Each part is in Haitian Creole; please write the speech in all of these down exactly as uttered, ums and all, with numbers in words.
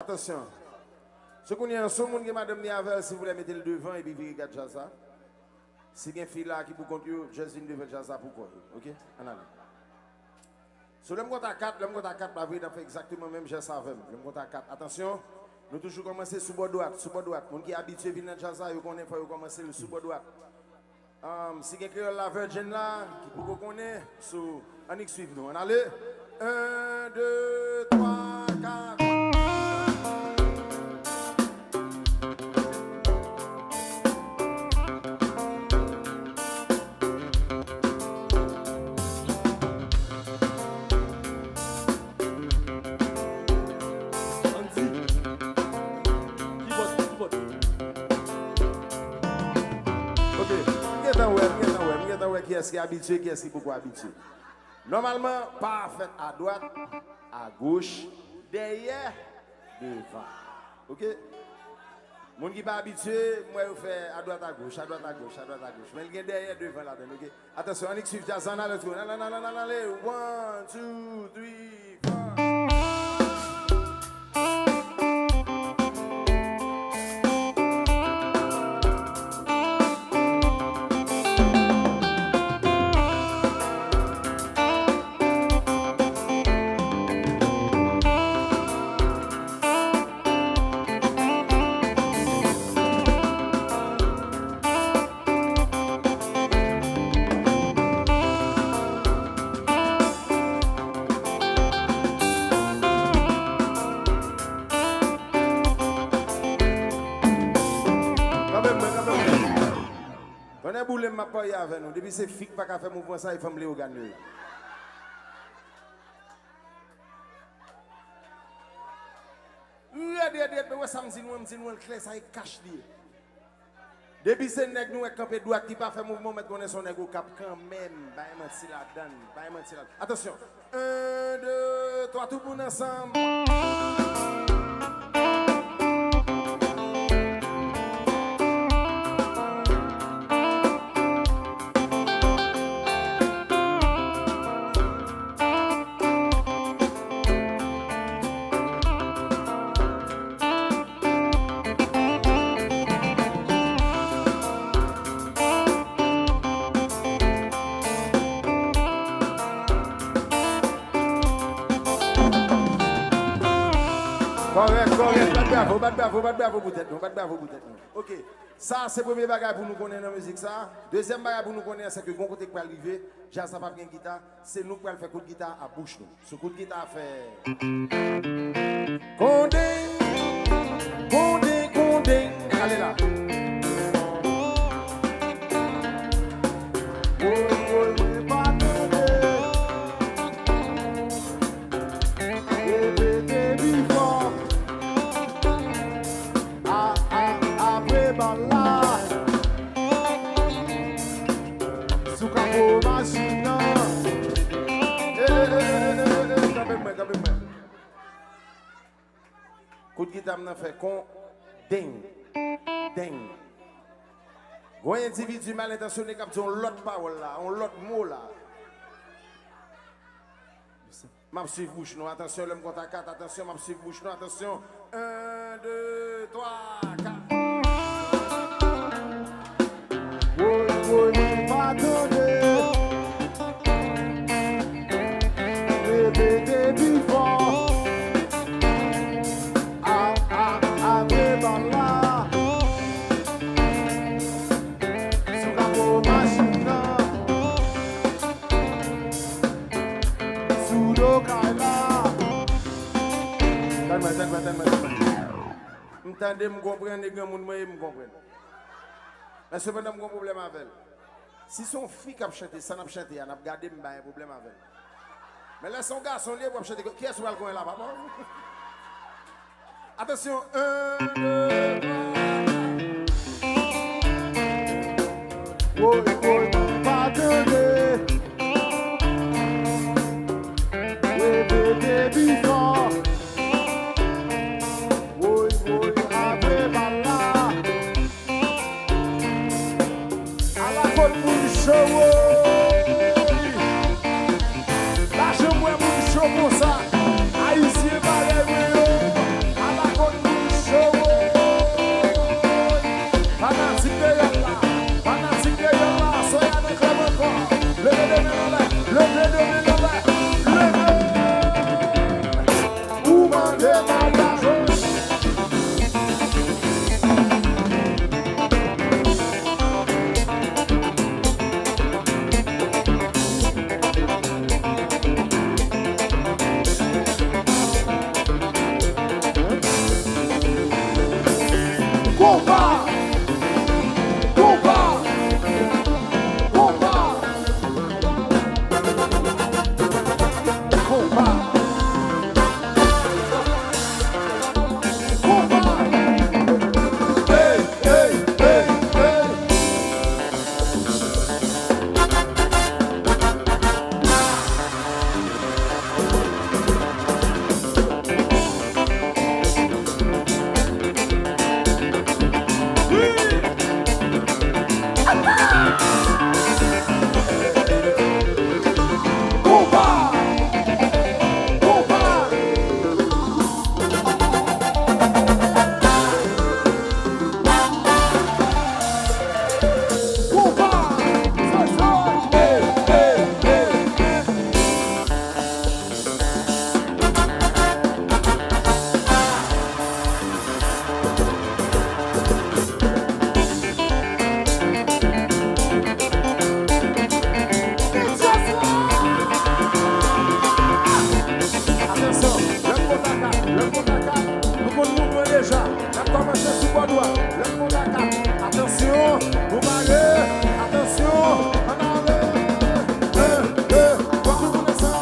Atansyon. Se kounye a, si yon moun gen madanm li avè l, silvouplè, mete l devan epi vire gad djaz la. Si gen fi la ki pou kont yo, just vin devan djaz la pou kò yo. Oke? Ann ale. So, lè m konte a kat, lè m konte a kat, pa vre, n ap fè egzakteman menm jès avè m. Lè m konte a kat, atansyon, nou toujou kòmanse sou bò dwat, sou bò dwat. Moun ki abitye vin nan djaz la, yo konnen fò yo kòmanse l sou bò dwat. Um, si gen kreyòl la, virgin la, ki poko konnen, sou, annik swiv nou. Ann ale. En, de, twa, kat. Andy, kibòd, kibòd. Ok, m gentan wè, m gentan wè, m gentan wè kiyès ki abitye, kiyès ki poko abitye. Nòmalman, pa fèt adwat, agoch, dèyè, devan. Ok? Moun ki pa abitye, m wè yo fè adwat agoch, adwat agoch, adwat agoch. Men l gen dèyè, devan ladan l, ok? Atansyon, annik swiv djaz la, let's go. Nan, nan, nan, nan, nan, ale. One, two, three, four. Kanpe mwen, kanpe mwen. Tonnè boule m, m ap parye avè nou. Depi se fi k pa ka fè mouvman sa, e fanm Leyogàn yo ye. Rèd, rèd, rèd, men wè sa m di nou an, m di nou an klè, sa e kach li ye. Depi se nèg nou wè k kanpe dwat ki pa fè mouvman, w mèt konnen se yon nèg Okap kanmenm. Bay manti ladann, bay manti ladann. Atansyon. En, de, twa, tout moun ansanm. Kòrèk, kòrèk. Bat bravo, bat bravo, bat bravo pou tèt nou, bat bravo pou tèt nou. Ok. Sa se premye bagay pou nou konnen nan mizik sa. Dezyèm bagay pou nou konnen, se ke gon kote k pral rive, djaz la p ap gen gita, se nou k pral fè kout gita a bouch nou. Sou kout gita a fè kondeng, kondeng, kondeng. Ale la. Woy, woy, mwen pa tande. Repete pi fò. A, a, apre bal la. Sou kapo machin nan. E, e, e, e, e, e, e, kanpe mwen, kanpe mwen. Kout gita m nan fè kon deng, deng. Gon endividi malentansyone k ap di yon lòt pawòl la, yon lòt mo la. M ap swiv bouch nou, atansyon, lè m konte a kat, atansyon, m ap swiv bouch nou, atansyon. En, de, twa, kat. Woy, woy, mwen pa tande. Repete pi fò. A, a, apre bal la. Sou kapo machin nan. Sou do kay la. Tann mwen, tann mwen, tann mwen, tann mwen. M tande, m konprann, e granmoun mwen ye, m konprann. Men sepandan, m gon pwoblèm avè l. Si se yon fi k ap chante, sa n ap chante a, n ap gade, m pa gen pwoblèm avè l. Men lè se yon gason li ye, w ap chante, kiyès ou pral konyen la, papa? Atansyon, en, de, twa, kat. Woy, woy, mwen pa tande. Repete pi fò. Woy, woy, apre bal la. Ala kot moun cho, woy. Lajan m wè moun cho konsa. Ayisyen parèy mwen yo. Ala Konpa! Konpa! Konpa! Konpa! Konpa! Hey, hey, hey, hey! Atansyon, lè m konta kat, lè m konta kat, nou konn mouvman deja. N ap kòmanse sou bò dwat. Lè m konta kat, atansyon, nou pare, atansyon, ann ale. En, de, twa, nou konn sa.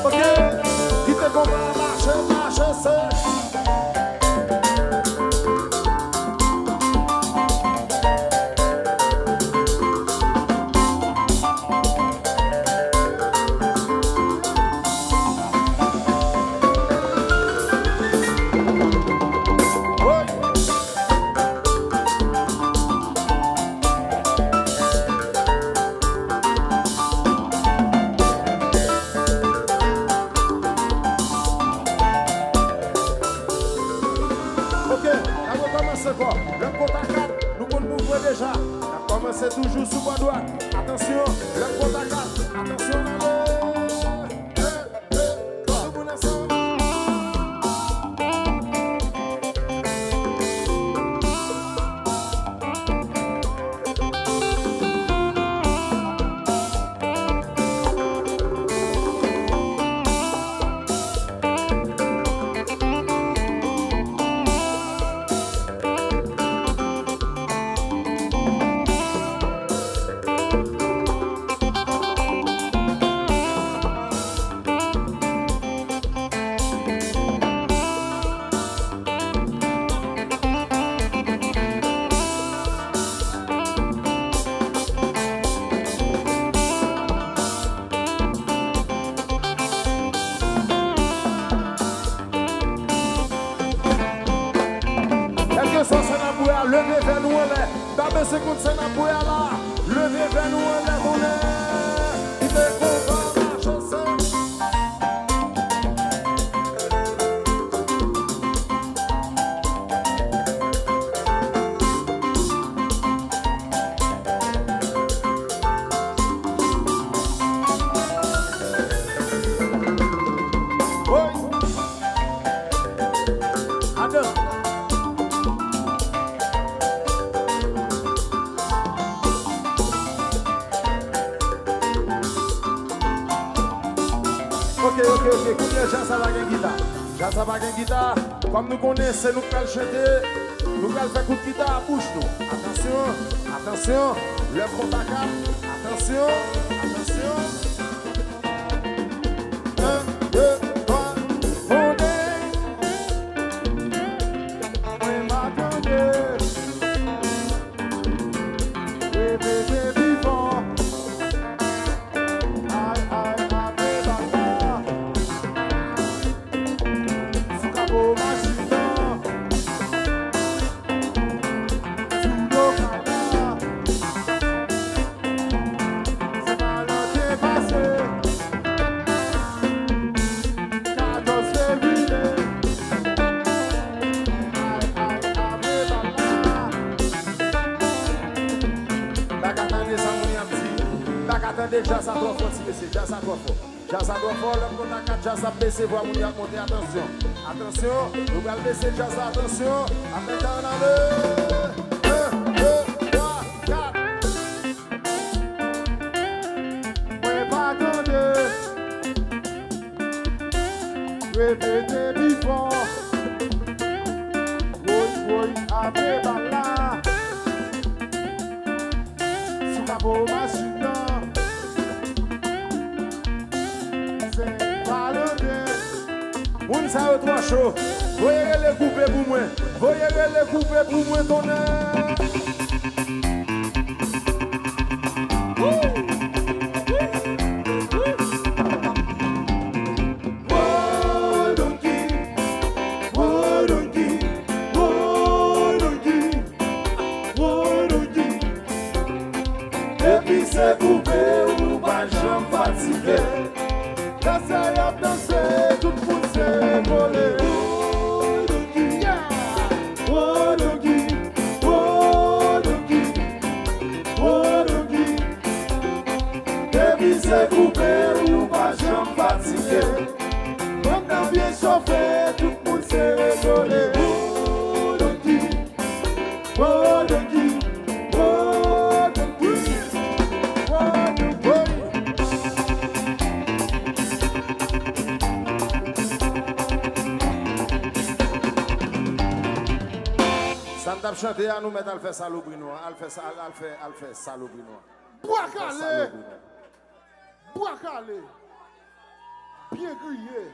Ok, kite konpa a mache, mache, se. Ok, n ap rekòmanse ankò. Lè m konta kat, nou konn mouvman deja. N ap kòmanse toujou sou bò dwat. Atansyon, lè m konta kat. Atansyon, n ale. En, de, twa, nou konn sa. Kèlkeswa sa n ap bwè a, leve vè nou anlè. M ta bezwen konn sa n ap bwè a la. Leve vè nou anlè konnen. Kite konpa mache, se. Woy! Adan! Ok, ok, ok. Kounye a, djaz sa pa gen gita. Djaz sa pa gen gita. Kòm nou konnen se nou k pral chante, nou pral fè kout gita a bouch nou. Atansyon, atansyon. Lè m konta kat, atansyon, atansyon. En, de, twa, tande. Mwen pa tande. Repete pi fò. Ay, ay, ay, ay, ay, ay. Djaz la twò fò, ti mesye, djaz la twò fò. Djaz la twò fò, lè m konn a kat, djaz la ap bese, vwa moun yo ap monte, atansyon. Atansyon, nou pral bese djaz la, atansyon. Apre sa, ann ale. De, de, twa, kat. Mwen pa tande. Repete pi fò. Woy, woy, ape bal la. Sou kapo machin nan. Sen Valanten. Moun sa yo twò cho. Voye rele koupe pou mwen. Voye rele koupe pou mwen, tonnè. Wodonki, wodonki, wodonki, wodonki. Depi se koupe, ou pa janm fatige. Lè sa y ap danse, tout moun se vole. Wodonki, wodonki, wodonki, wodonki. Depi se koupe, ou pa janm fatige. Bann nan byen chofe, tout moun se vole. Wodonki, wodonki, wodonki, wodonki. Sa n t ap chante a, nou mèt al fè salopri nou an. Al fè sa, al, al fè, al fè salopri nou an. Bwa kale! Bwa kale! Byen griye!